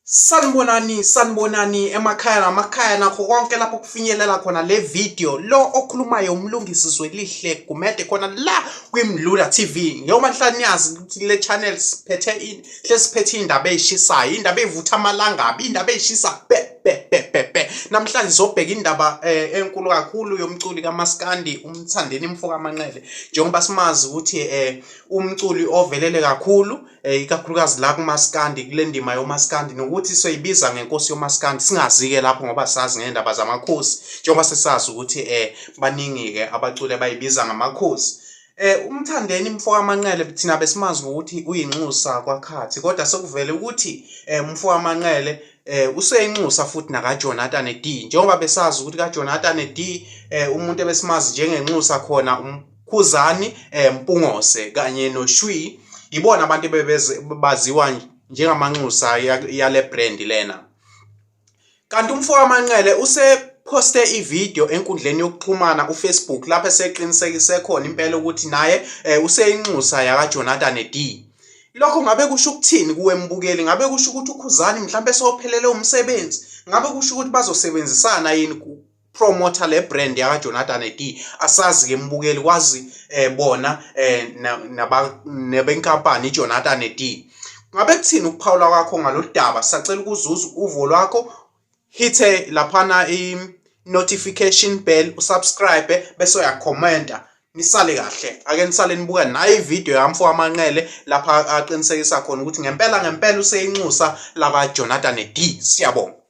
Sanibonani, sanibonani emakhaya namakhaya nakho konke lapho kufinyelela khona le video. Lo okhulumayo uMlungisi Zwelihle Gumede khona la kwiMlula TV. Njengoba nihlala niyazi ukuthi le channel siphethe hle siphethe indaba eyishisayo, indaba evutha amalangabi, indaba eyishisa be be be be be. Namhlanje sobheka indaba enkulu kakhulu yomculi kaMaskandi uMthandeni Mfoka Manqele. Njengoba simazi ukuthi umculi ovelele kakhulu ikakhulukazi la kumaskandi kule ndima yomaskandi nokuthi soyibiza ngenkosi yomaskandi singazi-ke lapho ngoba sazi ngendaba zamakhosi njengoba sesazi ukuthi baningi-ke abaculi abayibiza ngamakhosi. UMthandeni mfo kaManqele thina besimazi ngokuthi uyinxusa kwakhathi kodwa sekuvele ukuthi umfo kaManqele useyinxusa futhi nakaJonathan D njengoba besazi ukuthi kaJonathan D umuntu ebesimazi njengenxusa khona Khuzani Mpungose kanye noShwi yibona abantu ebebeze baziwa njengamanxusa yale brand lena. Kanti umfo kaManqele usephoste ivideo enkundleni yokuxhumana uFacebook lapho eseqinisekise khona impela ukuthi naye useyinxusa yakaJonathan D. Lokho ngabe kusho ukuthini kuwe mbukeli? Ngabe kusho ukuthi uKhuzani mhlampe sewuphelele umsebenzi? Ngabe kusho ukuthi bazosebenzisana yini promoter le brand yaka Jonathan D asazi ke mbukeli kwazi bona naba nebenkampani iJonathan D ngabe kuthini ukuphawula kwakho ngaloludaba sacela ukuzuza uvo lwakho hithe laphana i notification bell usubscribe bese uyakhomenta nisale kahle ake nisale nibuka nayo ivideo yamfo wamanqele lapha aqinisekisa khona ukuthi ngempela ngempela useyinxusa laka Jonathan D siyabonga.